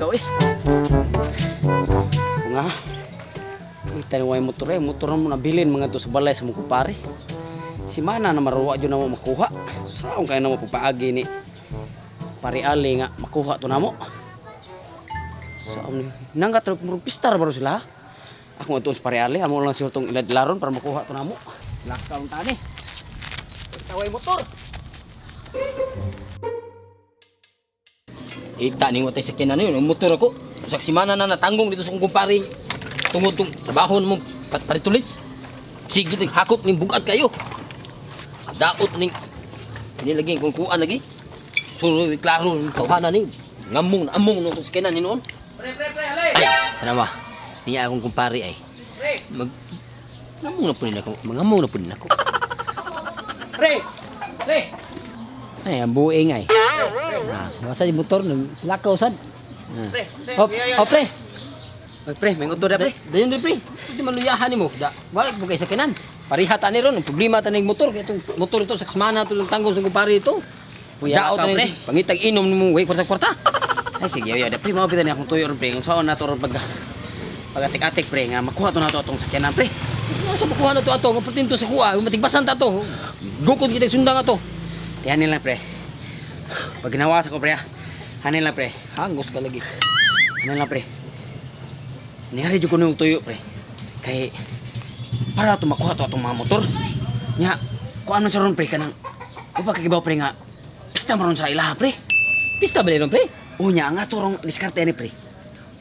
Lakaw eh. Nga. Uy, tanaway motor eh. Motor na mo nabilin mga to sa balay sa mong kumpare. Si Mana na maruwa dyan na mo makuha. Saan kaya na mo pagpaagi ni Pare Ali nga makuha to na mo. Saan ni? Nangga to murag pistar baro sila, ha? Ako nga sa Pare Ali, amo lang siguro tong iladlaron para makuha to na mo. Lakaw ang tani. Taway motor. Ita ning watay sakyanan na yun. Ang motor ako. Sa simana na natanggong dito sa kong kumpare. Tungod tong trabaho mo paritulits. Sige ning hakot ning bugat kayo. Daot ning nilagay kung kuan lagi. Sulo klaro ning tawhana ning ngamong na among nung sakyanan ni noon. Pre, pre, pre, alay. Ay, tanawa. Niya akong kumpare ay. Pre, Mag ngamong na po nila ako. Mangamong na po nila ako. pre. Pre. Ay, ang buing ay. Ah, wasa di motor lakaw sad. Ah. Pre, Oh, oh, pre. Oy, pre, may nguto na pre. Dayon din pre. Di maluyahan nimo. Da, wala mo kay sakyanan. Pareha ta ni ron, ang problema ta ning motor kay itong motor ito sa semana to lang tanggong sa kumpare ito. Buya Daot ka, na pre. ni pangitag inom nimo way kwarta-kwarta. Ay sige, ay, pre, mao bitan akong tuyo ron pre. Kung saan na to ron pag pag-atik-atik pre nga makuha to na to atong sakyanan pre. Ano sa makuha na to ato nga patinto sa kuha, matigbasan ta to. Gukod kita sundang ato. Di hanin lang pre. Pag ginawa sa ko pre, ah. Hanin lang pre. Hangos ka lagi. Hanin lang pre. Ningari jud ko nung tuyo pre. Kay para to makuha to atong mga motor. Nya, kuan man sa ron pre kanang upa kagibaw pre nga pista man ron sa ilaha pre. Pista ba ni ron pre? O nya ang ato rong diskarte ni pre.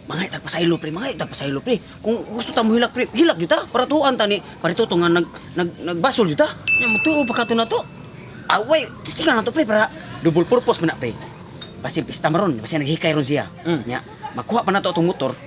Mga itag pasaylo pre, mga itag pasaylo pre. Kung gusto ta mo hilak pre, hilak jud ta para tuan ta ni para to nga nag nag nagbasol jud ta. Nya mutuo pa ka to na to. Ah, way, tistigan na to pre para double purpose man na pre. Basin pista maron, basin naghikay ron siya. Nya, makuha pa na to atong motor.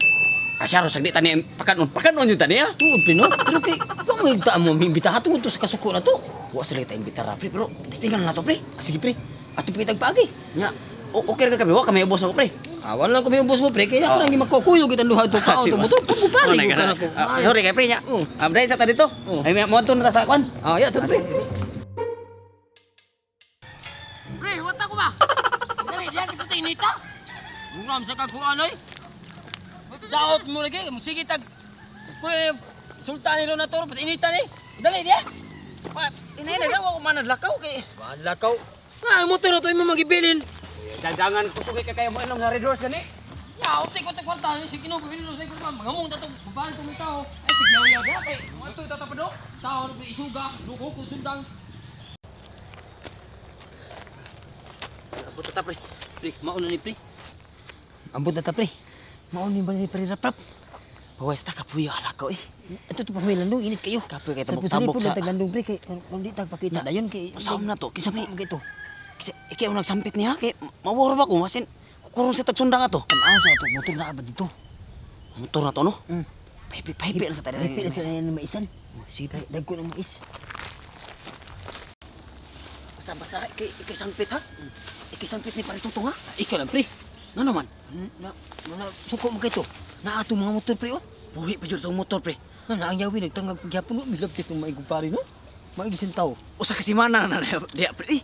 Asyaro sagdi tani pakanon, pakanon jud tani ah. Tuod pre no. Pero kay wa mo ta mo imbitahan tungod to sa kasuko na to. Wa sila ta imbitara pre, pero tistigan na to pre. Ah, sige pre. Ato pa kitag paagi. Nya, okay ra ka pre, wa ka may ubos ako pre. Awan lang kami ubos mo pre kaya ako nang gimakukuyog kitang duha to kao to motor. Pagpupari ko ka na ko. Ah, sorry kay pre nya. Oh. Ah, dahil sa ta dito. Oh. Ay, mo na ta sa kwan. Ah, ya, to pre. Pre, wata ko ba? Dali, diyan kita sa inita. Muram sa kakuan oy. Daot mo lagi, mo sige tag. Kuy sultan ni na toro pati inita ni. Dali diya. Pa, inay na wa ko man naglakaw kay. Wala kaw. Ah, motor na to imo magibilin. Dagangan kusog kay kayo mo inom sa Red Horse gani. Ya, ote ko te kwarta, sige no, bilin sa ko mangamong ta to, babae to mong tao. Ay sige yaw yaw kay mo to tatapado. Tao na isuga, duko ko sundang. Abot ta pre. Pre, mauna ni pre. Ambot na ta pre. Mao ni ba ni pre raprap? Bawas ta kapuyo alakaw eh. Ato to pa may landong init kayo. Kapoy kay Sa tabok-tabok sa sa taglandong pre kay kung di tag pakita dayon kay Saan na to? Kisa may Mo kay to. Kasi ikaw ang nagsampit niya kay mawaro ba ko masin kurong sa tagsundang ato. Tanaw sa ato motor na ba dito? Motor na to no? Mm. Pahipi pahipi lang sa tayo. Ay, pila sa ni maisan. Sige Kay dagko ng mais. Basta basta kay ikay sampit ha. Ikay sampit ni paritutong ha. Ikaw lang pre. Ngano man? Na na suko mo kay to. Na ato mga motor pre oh. Buhi pa jud tong motor pre. Na na ang yawi nagtangag pagyapon no milabtis ng maigong pare no. Maigi tao. Usa ka semana na na diya pre. Eh.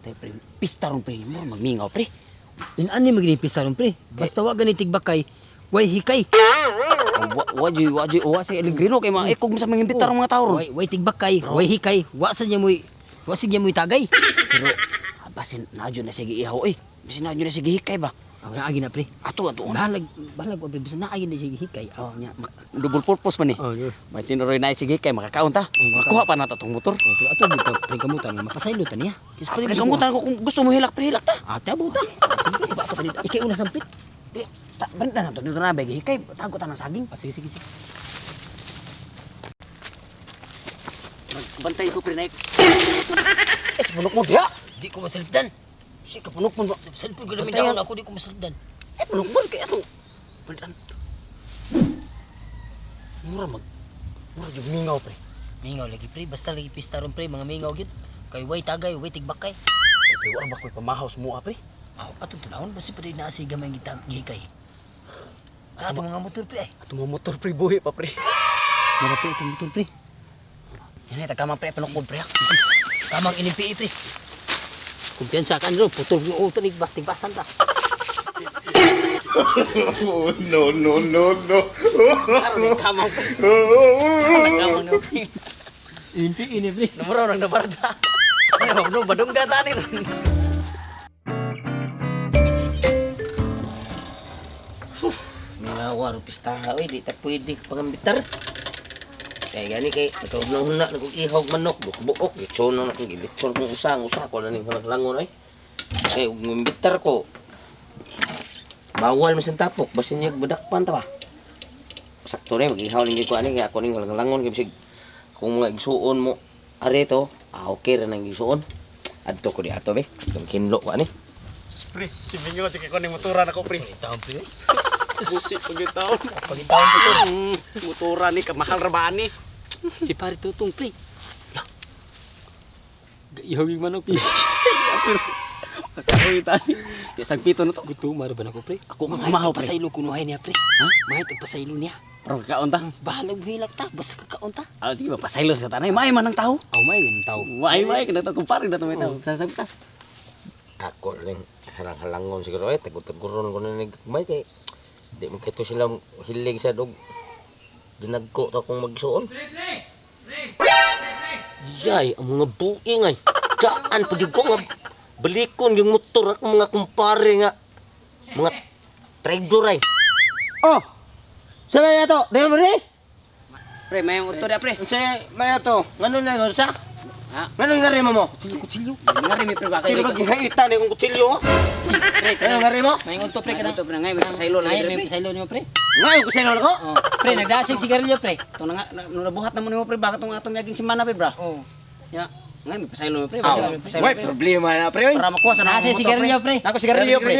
Tay pre, pista ron pre mo magmingaw pre. Inani magini pista ron pre. Basta wa gani tigbakay, way hikay. Wa wa jud wa jud wa sa Alegrino kay mga ikog sa mga imbitar mga tao ron. Way way tigbakay, way hikay, wa sa niya moy wa sa niya moy tagay. Pero basin na jud na sige ihaw eh. Basin na jud na sige hikay ba. Ang naagi na pre. Ato ato una. Bahalag bahalag wa pre basta naagi na siya hikay. Oh, nya. Double purpose man eh. Oh, yun. Basin roy na sige kay makakaon ta. Oh, Makuha makaon. pa na to tong motor. Oh, pero ato di pa pre kamutan mapasaylo ta niya. Kis Pre kamutan ko kung gusto mo hilak pre hilak ta. Ate abo ta. Siyempre, iba ka pa dito. Ikay una sampit. Di, ta banda na to dito na ba hikay tago ta ng saging. Ah, sige, sige, sige. Bantay ko pre na. Eh, sa punok mo diha. Di ko masalipdan. Si kapunok mo ba? Salipod ko namin Bantayan. daon ako, di ko masalipdan. Eh, punok mo kay ato. Bandan. Mura mag mura jud mingaw pre. Mingaw lagi pre, basta lagi pista ron pre, mga mingaw gyud. Kay way tagay, way tigbakay. Eh, pre, wala ba ko'y pamahaw sa mua pre? Aw, atong tanawon basta pre naa siya gamay gitag gikay. Ato mga motor pre ay. Ato mga motor pre buhi pa pre. Mura pre itong motor pre. Yan ay tagama pre punok mo pre. Ha? Tamang inimpi pre. Kumpiyansa ka nilo, putol yung utol tigbasan ta. Oh, no, no, no, no. Karon kamang. Kamang no. Inti ini, pre. Numero nang nabarda. Ano, no, badong gata ni. Mingawa ro pistaha oy, di ta pwede pangambitar. Kay gani kay nakaunang-una na kong ihog manok, buok, litson na akong gilitson kong usa, ang usa ko na ning langon oy. Kay ug mimbitar ko. Bawal man sa tapok, basin niya badakpan ta ba. Sakto rin, mag-ihaw ning ko ani kay ako ning langon kay bisig kung mga igsuon mo are to, ah, okay ra nang igsuon. Adto ko di ato be, itong kinlo ko ani. Pre, siminyo sige ko ning motoran ako, pre. Taon, pre. Buti pagitaon. Pagitaon ko to. Motoran ni kamahal ra ba ni? Si pare Tutong, pre. Ihawig manok, pre. Kaoy tani. Ya sagpito na to. Gusto maro ba na ko, pre? Ako nga kumahaw, pre. Pasaylo kunuhay niya, pre. Ha? Mahit og pasaylo niya. Pero kakaon ta. Bahalag hilak ta, basta kakaon ta. Ah, sige ba pasaylo sa tanay. Maay man ang tao. Aw, may win tao. Maay maay kana to kumpare na to may tao. Sasag ta. Ako rin halang-halangon siguro eh tagod-taguron ko na nagmay kay di man kito sila hilig sa dog dinagko ta kung magsuon. Yay, ang mga buing ay. Daan pag ko nga balikon yung motor ako mga kumpare nga mga traidor ay. Oh. Sa may ato, di mo rin? Pre, may utto dia, pre. Sa may ato, ngano na yun sa? Ha? Ngano nga rin mo? Kutsilyo, kutsilyo. Nga rin pre ba Kaya pag ni kong kutsilyo. Oh. Pre, Ngano nga rin mo? May unto, pre, Pre, kana. ito pre ngay may pasaylo Ay, lagi may pre. pasaylo niyo, pre. Ngayon ko sa ko? Oh. Pre, nagdasig sigarilyo, pre. Ito na nga nabuhat na mo nimo pre bakit tong atong yaging simana pre bra. Oh. Ya, ngay may pasaylo pre. Ah, Pasaylo, pasaylo, Way pre. problema na pre. Para makuha sa Nasa nang motor, sigarilyo, pre. Nako sigarilyo pre.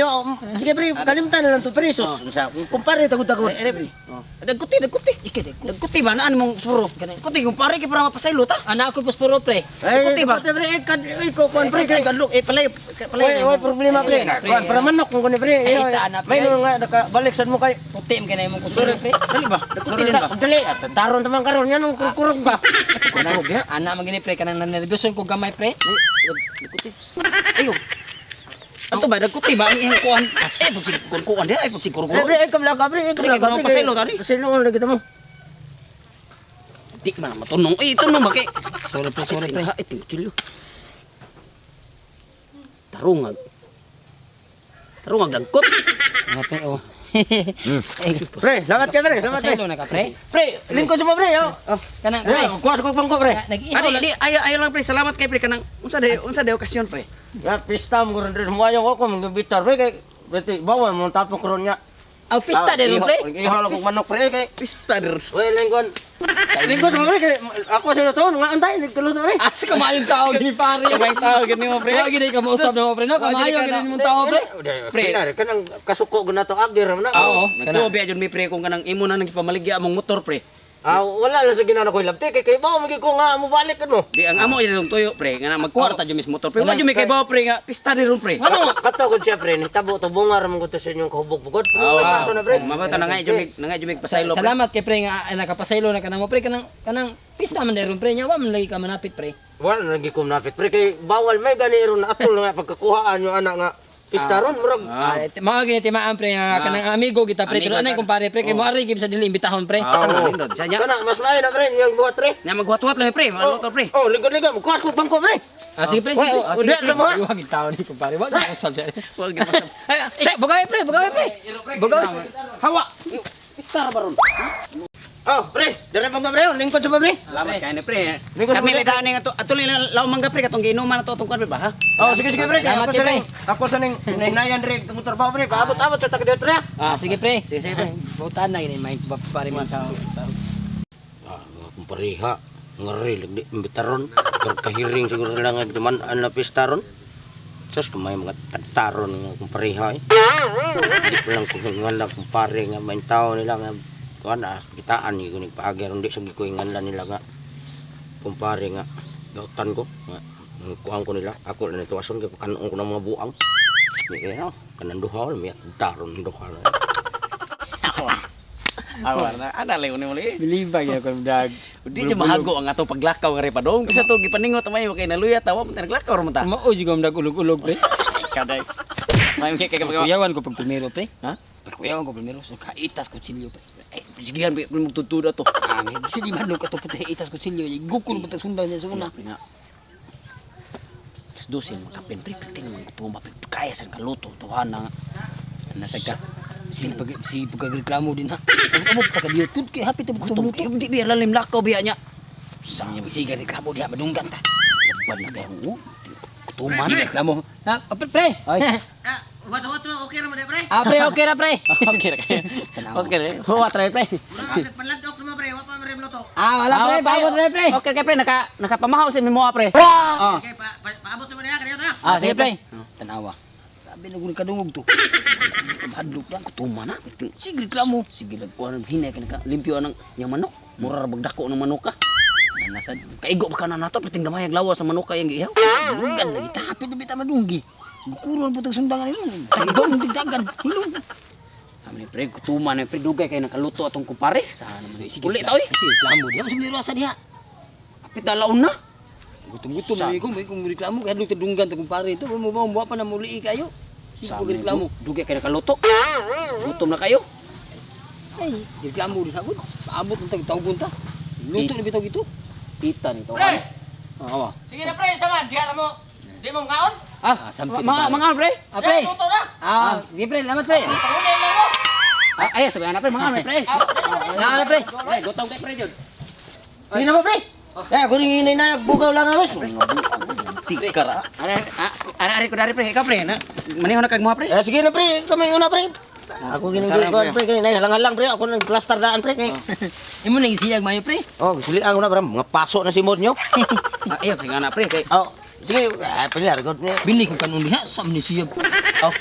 Sige pre, kalimtan na lang to pre. Sus, sa kumpare tagod-tagod. Eh, pre. Oh. Dagkuti, dagkuti. Ike, dagkut. Dagkuti ba naan mong suro? Dagkuti kung pare kay para mapasaylo ta. Anak ko posporo, pre. Dagkuti ba? Pre, eh, kad eh, ko kuan Pre, pre. kay kadlok eh palay palay. Way, way problema pre. Pre. Kuan para manok kung kuan pre. Ay, ita, anak, pre. May nga nakabalik sad mo kay. Puti man kanay mong kutsilyo, pre. Dali ba? Dagkuti Sorry din na, ba? dali at taron taman karon yan ang kurog ba. Kanang, anak man gini, pre, kanang nanervyoson ko gamay, pre. Dagkuti. Ayo. Ato ba dagkuti ba ang iyang kuan? Eh pag sig kuan dia, ay pag sig Eh, pre, eh, kabla ka pre, eh, Pre, kabla kay ka mga pasaylo, tari. Pasaylo lagi ta mo. Di man matunong. Eh tunong ba kay? Sorry, pre, sorry, pre. Ha, ito kutsilyo. Tarungag. Tarungag dagkot. Mga pre, oh. Eh, Pre, salamat kay pre, salamat pre. pasaylo na ka, pre. Pre, lingkod sa mo pre, oh. Kanang, pre. Eh, kuha sa kong bangko pre. Nag-ihaw Adi, lang. di, ayo, ayo lang pre. Salamat kay pre kanang unsa day okasyon pre. Ya, pista mo ron rin mo ko magbitar pre kay berarti bawal mo tapok ron niya. Aw, pista din, pre. Ihaw lang kong manok pre kay. Pista der. Uy, lingkod. Lingkod sa mo pre kay ako sa to nga antay nagtulo sa pre. Asa ka maayong tao gini pare. Kamay tao gani mo pre. Wa gini ka mausap na mo pre no. Kamayo gini mong tao pre. Pre, kanang kasuko guna to agir na. Oo. Nagtuo biya jud mi pre kung kanang imo na nagpamaligya among motor pre. Ah, wala lang sa ginana ko ilabti kay kay bawo magi ko nga mo balik kano. Di ang amo ilong tuyo pre nga na magkuha ta jud mis motor pre. Wa jud mi kay bawo pre nga pista dir pre. Ano kato ko siya pre, nitabo to bunga ra man ko to sa inyong kahubog bugod. Pero way kaso na pre. Mabata na nga jud mi na nga jud mi pasaylo pre. Salamat kay pre nga nakapasaylo na kanamo pre kanang kanang pista man dayron pre nya wa man lagi ka manapit pre. Wala lagi ko napit pre kay bawal may gani ron atol nga pagkakuhaan yung anak nga pista ron murag. Ah, mao gini timaan pre nga kanang amigo kita pre Amigo pero anay ta. kumpare pre kay mo ari gid sa dili imbitahon pre. Ah, nindot. Siya nya. Kana mas maayo na pre yung buhat pre. Nya maghuwat-huwat lang pre, mga motor pre. Oh, lingkod-lingkod, kuha ko bangko pre. Ah, sige pre, sige. Uy, udah, Sige, sa mga. sige. Wa gid tao ni kumpare wa gid usab siya. Wa gid masam. Ay, eh, bugaway pre, bugaway pre. Bugaway. Hawa. Pista ra baron. Oh, pre, dire bangko pre, lingkod sa pre. Salamat kay ni pre. Lingkod sa Kami pre. lang daan nga to atol law mangga pre katong giinuman na to atong kuan pre ba ha? Oh, sige sige pre, Salamat ako kay sa ning ako sa ning ninayan re tungkol trabaho pre, kaabot-abot sa taga pre. Ah, sige pre. Sige sige pre. Butan na gini may pare mo tao. Ah, mga kumpareha, ngari lagi imbitaron, kahiring siguro lang nga duman ang na pista ron. Sus, kumay mga tagtaron nga kumpareha eh. Di ko lang kung nga lang kumpare nga may tao nila nga kuan ah, kitaan ko ni paagi ron di sa ko nganla nila nga kumpare nga dautan ko nga kuan ko nila ako lang nituason kay pakanon ko ng mga buang. Ni kaya kanang duha may tagtaron duha na. Awa na ana lang ni muli. Bilibag ya kon dag. Di jud mahago ang atong paglakaw nga repadong. Bisa to gipaningot may kay naluya ta wa man naglakaw ra man ta. Mao jud ko dag ulog-ulog pre. Kaday. May kay kay Kuyawan ko pag primero pre. Ha? Pero kuya ko primero so kaitas kutsilyo pre. Eh, sigihan pre, pre magtutuda to. Ah, may bisa di man ka to puti itas kutsilyo. Gukul mo tag sundan niya sa una. Pre nga. Alas 12 makapin pre, piti naman gutom pre. Kaya sa kaluto, tawahan na nga. Nasa ka. Sige pag sige pagreklamo din ha. Abot ta ka diyo tud kay hapit ta Gutom luto. kayo, di biya lalim lakaw biya niya. Sa sige reklamo diha madunggan ta. Laban na kayo. Oh, gutuman. Sige reklamo. Ha, pre. Pre. Ay. Ah, what okay ra mo pre? Ah, pre, okay ra pre. Okay ra kayo. Okay ra. Huwa try pre. Mura panlandok mo pre, wa pa mo luto. Ah, wala pre, paabot pre pre. Okay kay pre, nakapamahaw sa mimoa pre. Ah, Okay, pa paabot mo diha kaniyo ta. ah, sige pre. Tanawa. Sabi na kung kadungog to. Hadlok na. Gutuman na. Sige reklamo. Sige lang kuha ng hinay ka naka limpyo anang yang manok. Mura ra bagdako ng manok ka. Nasad. Kaigo pa ka na nato perting gamay ang lawas sa manok kay ang giihaw. Madunggan lagi ta hapit na bita madunggi. Gukuron po tag sundangan nilo. Sagigong tigdagan. Hilom. Sabi ni pre, gutuman na pre, dugay kay nakaluto atong kumpare. Sa naman ni. Uli ta oy. Sige reklamo diha. Unsa man diha? Apit na laon na. Gutom-gutom na ko, may kung reklamo kay hadlok tadunggan ta kumpare ito. Mo ba mo pa na muli kayo. Sige Sa pag reklamo. Dugay kay nakaluto. Gutom na kayo. Ay, reklamo din ako. Paabot ng tagtawgon ta. Luto na bitaw gito. Tita nito. Pre! Ah, awa. Sige na pre, sama diha ra mo. Di mo ngaon? Ah, sampit mga na mga pre. Ah, pre. Luto na. Ah, sige pre, salamat pre. Panguli lang mo. Ah, ay, sabi na pre, mga pre. Salamat pre. Pre, gutom kay pre jud. Sige na ba pre? Eh, ako rin hinay na nagbugaw lang ako. Tikara. Are, are, are ko dari pre, ikaw pre na. Maniho na kag mga pre. Eh, sige na pre, kami una pre. Ako ginigil ko pre, kay nay halang-halang pre, ako nang plaster daan pre kay. Imo nang isiyag mayo pre. Oh, sili ako na pre, mga paso na simod nyo. Ah, ayaw sige na pre kay. Oh, sige, ah, pilar ko niya. Bili ko kanon diha sa man siya. Oh,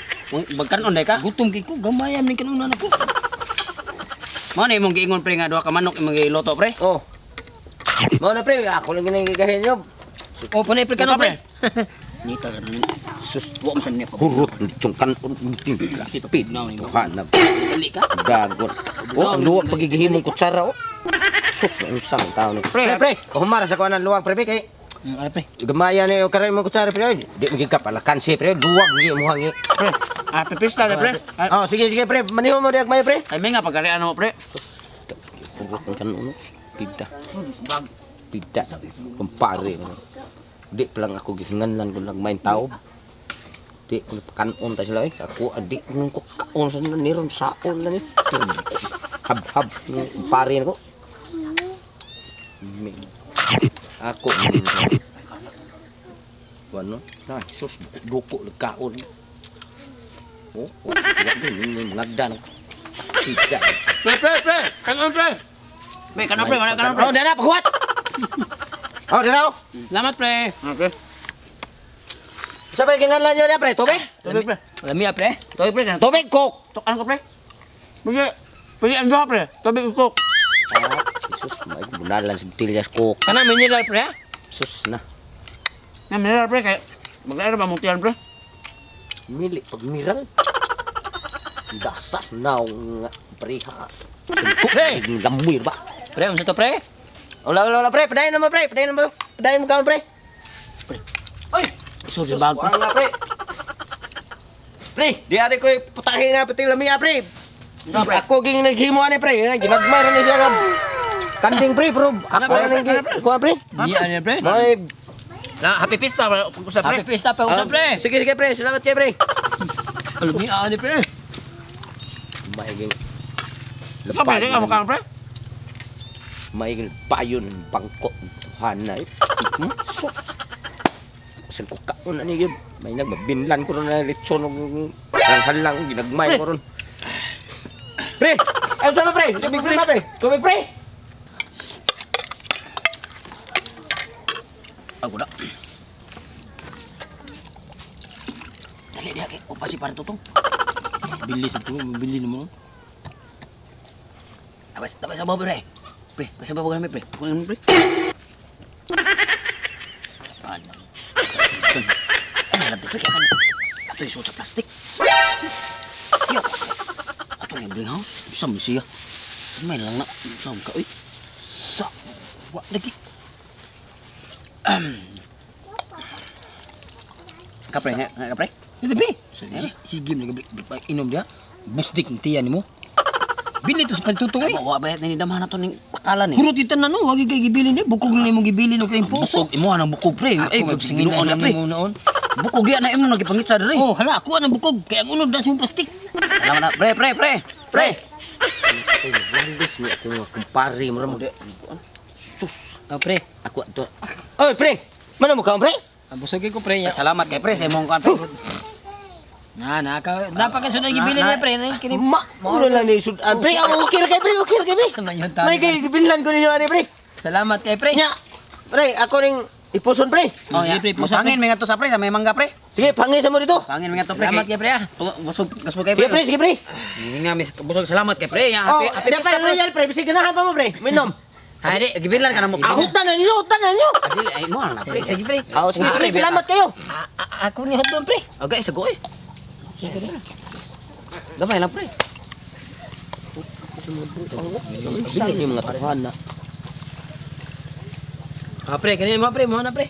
bagkanon day ka. Gutom kay ko, gamayan ning kanunan ako. Mao na imong giingon pre nga duha ka manok imong giluto pre. Oh. Mao na pre, ako lang ginagigahin nyo. Oh, panay pre kanon pre. Nita ka nun. Sus, wa man sa niya pa. Hurot, litsong kanon. Pid na ni. Tuhanap. Dali ka. Gagot. Oh, ang luwag pagigihimong kutsara oh. Sus, ang sang tao ni. Pre, pre, humara sa kuan ang luwag pre kay Ay pre. gamaya ni karay mo kutsara pre. Di mo gid palakansi pre, luwag gi mo hangi. Pre, ah, pipista na pre. Oh, sige sige pre, maniho mo diag mayo pre. Ay, may nga pagkarian mo pre. Hurot ang kanon. Pida. Pida. Kumpare mo. Di pa lang ako gihinganlan kung nagmain tao. Di ko kanon ta sila eh. Ako adi ko ko kaon sa niron saon na ni. Hab-hab kumpare ko. Ako Ano? Na, sus, duko kaon. Oh, oh, wa ngagdan. Pida. Pre pre pre, kanon pre. May kanon pre, wala kanon pre. Oh, dana paghuwat. Oh, dana. Salamat pre. Okay. Sabay kinganlan niyo na pre, tubig? Tubig pre. Lami ah pre. Tubig pre. Tubig coke. Tukan ko pre. Pwede, pwede ang duha pre. Tubig ug coke. Ah, Jesus, may bunalan sa botellas coke. Kana mineral pre ha. Sus na. Na mineral pre kay maglaero ba mong tiyan pre? Mili pag miral. Dasas na nga preha. Pre! Lamuir ba? Pre, unsa to pre? Wala wala wala pre, padayon na mo pre, padayon na mo. Padayon mo kaon pre. Oy, isod sa bag. Wala pre. Pre, di ari ko putahe nga pati lami pre. Unsa, pre? Ako ging naghimo ani pre, ginagmay ra ni siya nga kanding pre, pero ako ra ning kuha pre. Di ani pre. May Na happy pista pre usa pre. Happy pista pa usa pre. Sige sige pre, salamat kay pre. Lami ah ani pre. Maiging Sa pre di ka mo kaon pre. Maiging payon bangko hanay. Sus. Saan ko kaon ani gyud? May nagbabinlan ko ron na lechon og halang ginagmay ko ron. Pre, ay sama pre, tubig pre, pre. Tubig pre. Ako na. Dali diha kay upa si pare tutong. Bili sa to, bili nimo. Abas, tabay sa bawo pre. Pre, basta bawo kami pre. Kunin mo pre. Ano? Ano lang pre kaya kan. Ato isuot sa plastic. Yo. Ato ni bring house. Sam siya. May lang na. Sam ka oy. Sa wa lagi. Kapre, nga kapre. Ito pre. Sige, nag inom dia. Busdik ng tiyan nimo. Bili to sa pagtuto eh. Wa ba ni damahan na to ning pakalan eh. Hurot yung tanan no, wagi kay gibilin eh. Bukog na imong gibilin og kayong puso. Bukog imo ang bukog pre. Ako Eh, magsingin Ginoo na pre. mo noon. Bukog diya na imo nagipangitsa diri. Oh, hala, ako ang bukog. Kay ang unod na sa mong plastic. Salamat na pre, pre, pre. Pre. Wandis ni ako nga kumpare mo mo. Sus, Oh, pre. ako ato. Oy, pre. Mana mo ka, pre? Ang busog ko pre. Ya. Salamat kay pre sa imong kuan pre. Na, na ka. Napakasunod gibilin niya pre. Na kini. Ma, ulo lang ni sudan. Pre, ako okay ra kay pre, okay ra kay pre. Mayon tayo. May kay gibilhan ko ninyo ani, pre. Salamat kay pre. Nya. Pre, ako ning ipuson, pre. Oh, Sige, ya. pre, pusa, Pangin may ngadto sa pre sa may mangga pre. Sige, pangin sa mo dito. Pangin may ngadto pre. Salamat kay pre ah. Busog busog kay Sige, pre. pre, sige, pre. Hindi nga mis busog salamat kay pre. Ya, Oh, happy happy dapat pista, pre. royal, pre. Bisig ganahan pa mo, pre. Minom. Ay, di, gibilan ka na mo. Ahutan na ninyo, ahutan na ninyo. Adili ay mo na pre. Sige pre. Oh, sige, pre, salamat kayo. Ako ni hotdog pre. Okay, sago eh. Gamay lang pre. Bili yung mga tuhan na. Ah pre, kanina mo pre, mo na pre.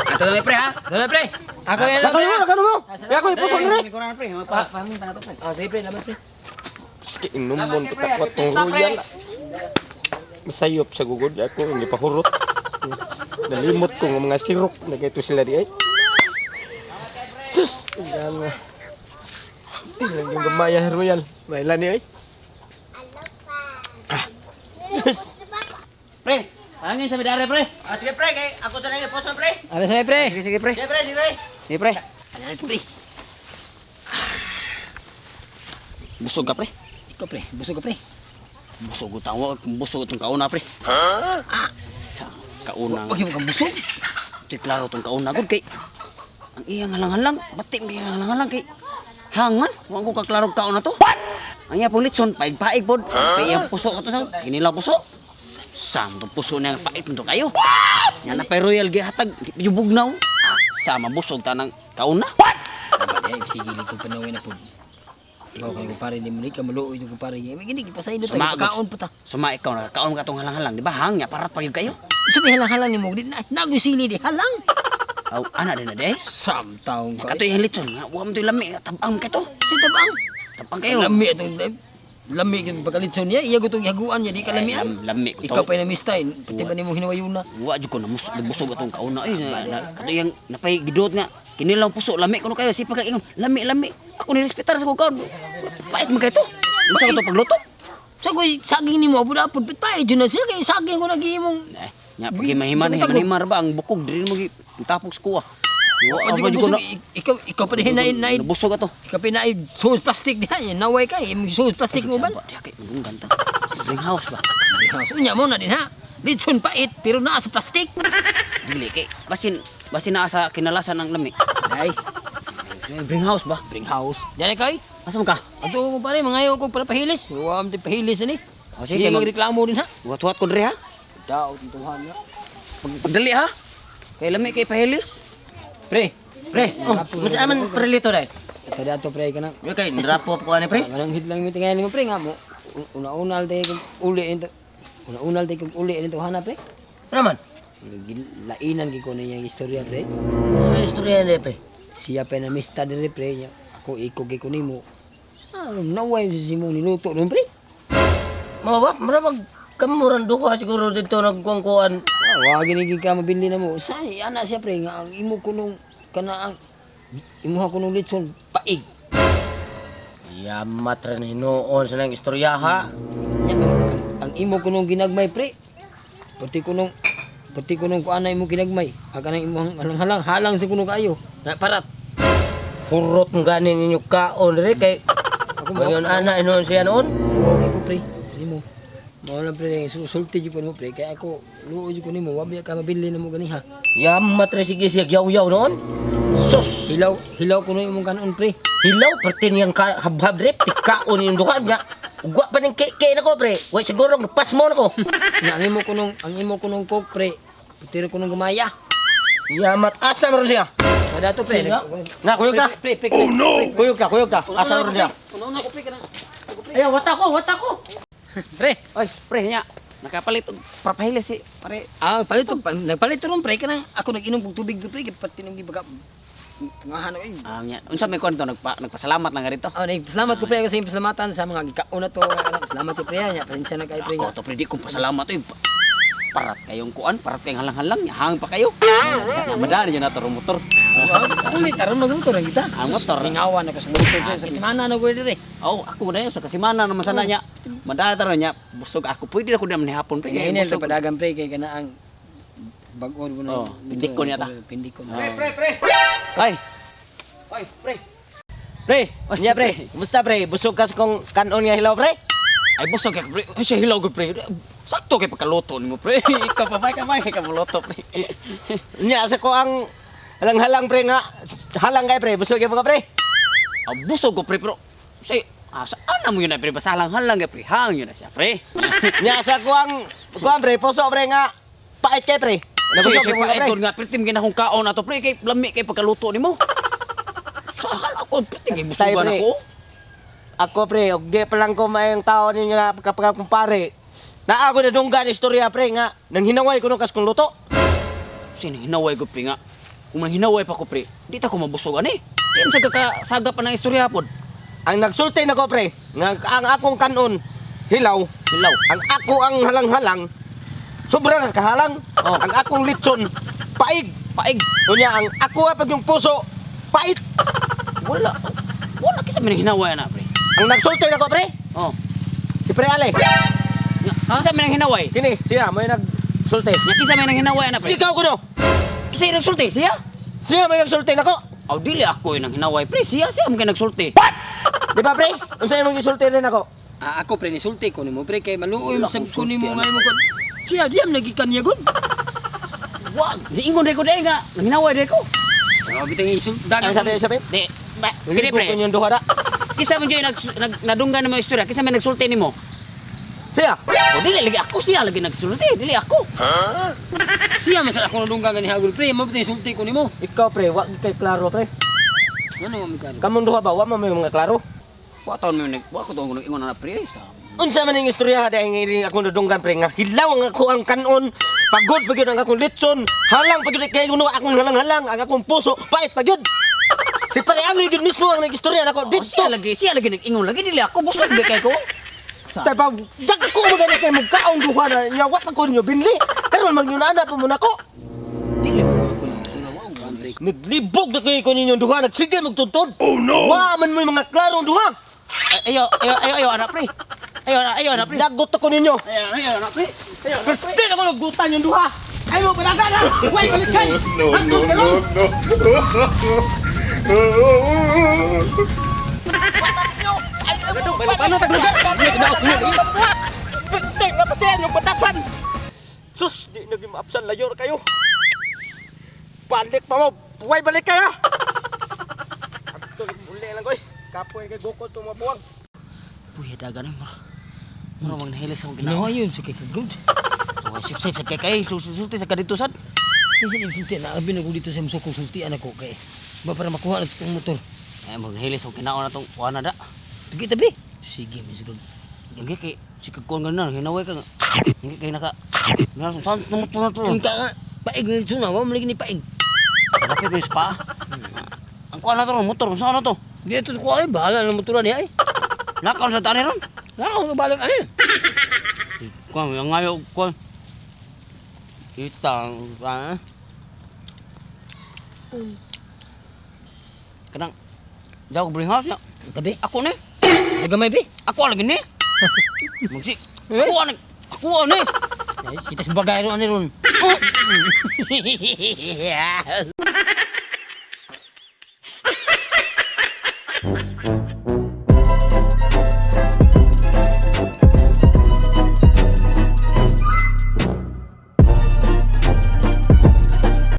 Ato na pre ha. Dala pre. Ako yan. Lakano mo, lakano mo. Kaya ako ipuson, pre. Likuran pre, magpapamin ta na to pre. Ah, sige pre, lamat pre. Ski inumon ko takwat tong royal. Masayop sa gugod ako hindi pa hurot. Nalimot ko nga mga sirok na kayto sila di ay. Sus! Ang nga. Tingnan yung gamaya royal. May lani ay. Sus! Pre, pangin sa bidare pre. Ah, sige, pre, kay ako sa nang ipuson, pre. Ano sa'yo pre? Sige, sige pre. Sige, pre, sige, pre. Sige pre. Ano ito pre? Busog ka pre. Ikaw pre, busog ka pre. Busog ko tawa, busog itong kauna pre. Ha? Sa kauna. Pag mo ka busog. Ito'y klaro itong kauna gud kay ang iyang halang-halang, batik ang iyang halang-halang kay hangman, wa ko kaklaro kaon na to. Ang iya pong litson, paig-paig pod. Kay iyang puso ka to sa ginilaw puso. Sam tong puso niya pait to kayo. Nya na pay royal gihatag yubugnaw. Sama busog tanang kauna. Sabi eh, sige lang kong panawin na po. Ikaw kay kumpare ni Monica, maluoy itong kumpare niya. May gini, gipasaylo tayo, Sumagod. pagkaon pa ta. Suma ikaw nakakaon ka tong halang-halang, di ba? Hang nya parat pa gyud kayo. Sabi halang-halang ni mo, di na, nagusili di, halang. Aw, ana din na di. Sam taong ka. Katoy ang litson nga, wa man to'y lami, nga, tabang kay to. Si tabang. Tabang kayo. Lami itong, lami itong pagkalitson niya, iya gutong yaguan niya, di Ay, kalamian. lami ko Ikaw pa yung namistay, pati ba ni mo hinawayuna? Wa jud ko na nabusog atong kauna eh. Kato yang napay gidot nga kinilaw puso lami kuno kayo si pagkaingon lami lami. Ako ni respetar sa kong kaon. Pait man kayo to. Unsa ko to pagluto? Sagoy, saging ni mo, apod-apod, pit pa, eh, dyan na siya, kaya saging ko nag-iimong. Eh, nya pag himahiman himanhimar ba ang bukog diri mo gi tapok sa kuwa. Wa Pati ba ka jud ko busog, na ikaw, ikaw pa din na, nabusog ato. ikaw pa na, sauce plastic diha, yan, naway ka, imong sauce plastic mo ba? Diha kay madunggan ta. Ring house ba? So, unya mo na din ha. Litson pait, pero naa sa plastic. Dili kay basin basin naa sa kinalasan ang lami. Ay, Bring house ba? bring house. Diyan kay. Asa man ka? Ato ko pare, mangayo ko para pahilis. Wa am pahilis ani. O, sige, Sige, magreklamo din ha. Buhat-buhat ko diri ha. Daot tuhan na. Pagdali ha. Kay lami kay pahilis. Pre, Pre, oh, mas aman pre lito dai. ito dato pre ka na. Yo kay ndrapo ko ani, pre. Manang hit lang mi tingayan nimo pre nga mo. Una-unal tay kog uli nito. Una-unal tay kog uli nito hana pre. Ano man? Lainan gid ko niya istorya pre. Ano istorya ni pre? Siya pa na mista diri pre niya. Ako ikog ko nimo. Ah, naway sa simong niluto nun pre. Mao ba? Mura mag kamuran duha siguro dito nagkuangkuan. Ah, wa gini gid ka mabili na mo. Sa ana siya pre nga ang imo kunong kana ang imuha kunong litson paig. Yamat rin hinuon sa nang istorya ha. Nya, ang imo kunong ginagmay pre. Pati kunong kuan na imo ginagmay. Aga nang imong halang-halang halang sa kuno kaayo. Na parat. Hurot ng gani ninyo kaon diri kay Ako mo. ngayon ana hinuon siya noon. Okay ko pre. Nimo. Mao lang pre, sulti jud ko nimo pre kay ako luoy jud ko nimo, wa biya ka mabili namo ganiha. Yamat rin sige siya yaw-yaw noon. Sus! Hilaw, hilaw kuno imong kanon pre. Hilaw perti niyang ka, habhab diri tikaon yung duha niya. Ugwa pa ning keke nako pre. Way siguro pas mo nako. Nya ang imo kunong coke pre. Putiro kunong gumaya. Yamat asa man ron siya. Kada to pre. Na kuyog ka. Pre, pre, pre. Oh no. Kuyog ka, kuyog ka. Asa man ron siya. Una-una ko pre kanang. Ay, wata ko, wata ko. Pre. Oy, pre nya. Nakapalit og papahilis si pare. Ah, palit ko, nagpalit ron pre kanang ako nag-inom og tubig do pre, pati nung gibaga. Ngahan oy. Ah, nya. Unsa may kuan to nagpasalamat lang nga rito. Oh, salamat ko pre ako sa imong pasalamatan sa mga gikaon na to. Salamat ko pre nya. Pasensya na kayo pre. Ako to pre di kong pasalamat oy. Parat kayong kuan, parat kayong halang-halang, hang pa kayo. Nya madali na to motor. Ulit aron magmotor ang kita. Ang motor. Mingawan na ka sa motor pre. Sa semana na ko dire. Oh, ako na yun. Sa kasimana naman sana niya. Madala taron niya. Busog ako. Pwede na ko naman hapon. Pre. Hinay Busog. pa padagan pre kay kana ang bag-o mo na. Oh, pindikon yata. Pindikon. Pre, pre. Ay. Ay, pre. Pre, nya pre. Kumusta pre? Busog ka sa kong kanon nga hilaw pre? Ay, busog ka, pre. Ay, siya hilaw ko, pre. Sakto kay pagkaluto nimo, pre. Ikaw pa, may kamay ka muluto, pre. Nya sa ko ang halang-halang pre nga halang kay pre, busog gyud ka pre. Ah, busog ko, pre, pero say, ah, saan na mo yun na, pre? Basta halang-halang, ka, pre. Hang yun na siya, pre. Nya sa ko ang kuan pre, puso pre nga pait kay pre. Nabusog Nabusog ko, gyud ka pre. pre. Nga, pre, tim ginahong kaon na to, pre. Kay lami kay pagkaluto nimo. Sa ako, pre, tingin Tay, busugan pre. ako. Ako pre, og di pa lang ko maayong tao ninyo nga pagkakumpare. Naa ko na dunggan istorya pre nga nang hinaway ko nung kas kong luto. Sino hinaway ko, pre, nga. Kung nanghinaway pa ko, pre, di ta ko mabusog, ani. Di mo sa kakasaga pa ng istorya pod. Ang nagsulti nako pre, nga ang akong kanon hilaw, Hilaw. ang ako ang halang-halang. Sobra na sa kahalang. Oh. Ang akong litson paig. Paig. Unya ang ako pag yung puso pait. Wala. Wala kisa may nanghinaway na, pre. Ang nagsulti nako pre, Oh. si pre Ale. Nya, Kisa may nanghinaway. Kini siya mo yung nagsulti. Nya kisa may nanghinaway na, pre. Ikaw kuno. Kisa yung nagsulti siya. Siya may nagsulti nako. Aw dili ako yung nanghinaway, pre. Siya siya mo kay nagsulti. Di ba pre? Unsa imong gisulti rin ako? Ah, ako pre nisulti ko nimo pre kay maluoy Wala mo sa akong ko nimo sulti, nga imo ko. Siya diam nagikan niya gud. Wa, diingon dai ko dai nga nanghinaway dai ko. Sabi tang isul Ang dagan. sabi sabi? Di, ba, kini Kini pre. pre. Yung duha ra. Kisa man jud nag, nag nadunggan nimo istorya, kisa may nagsulti nimo. Siya. O dili lagi ako siya lagi nagsulti, dili ako. Siya man sa ako nadunggan gani hagul pre, mo tang isulti ko nimo. Ikaw pre, wa gyud kay klaro pre. Ano mo klaro? Kamong duha ba wa man may mga klaro? Wa taon mo nag wa ko taon nag ingon na pre. Sa Unsa man ning istorya dahil nga iri akong nadunggan pre nga hilaw ang ako ang kanon, pagod pa gyud ang akong litson, halang pa gyud kay kuno akong halang-halang ang akong puso, pait pa gyud. Si Pare Aloy gyud mismo ang nag-istorya nako Oh, dito. siya lagi nag-ingon lagi dili ako busog gyud kay ko. Tay pa, dag ko mo gani kay mugkaon duha na nya wa pa ko ninyo binli. Karon man yun ana pa mo nako. Dili mo Ko nang sula wa ang pre. Naglibog na kayo ko ninyong duha, nagsige magtuntod. Oh no! Wa man mo yung mga klarong duha. Ayo ayo ayo ayo anak pre. Ayo anak ayo anak pre. Lagot ako ninyo. Ayo ayo anak pre. Pwede na ko nagutan yung duha. Ay mo balaga na! Way balik kay! No, no, no, no. Paano taglugan? Pwede nga pati yung batasan! Sus, di na maapsan layo na kayo. Balik pa mo! Way balik kaya! Ato, muli lang ko eh. Kapoy kay Gokol tumabuwag. Puya dagan ay mura. Mura mang nahilis akong ginawa. Ginawa yun sa kay kagud. Okay, sip sip sa kay kay sulti sa kadito sad. Kinsa ni sulti na abi na ko dito sa muso kong sultian ako kay ba para makuha na itong motor. Ay mura nahilis akong ginawa na tong kuha na da. Tugi tabi. Sige mi sigag. Hindi kay sikag kuan ganan hinaway ka nga. Hindi kay naka Nasa saan tumuto na to. Unta ka paig ni suna wa man lagi ni paig. Rapid ni spa. Ang kuha na to motor saan na to? Di ito ko ay bahala na motoran niya ay. Nakaw sa tani ron. Nakaw nga balag ani. Kuan ang ngayo kuan. Itang ah. Kanang Daw ko bring house niya. Tabi. Ako ni. Nagamay bi. Ako lagi ni. Magsi. Ako ani. Ako ani. Ay, kita sa bagay ron ani ron.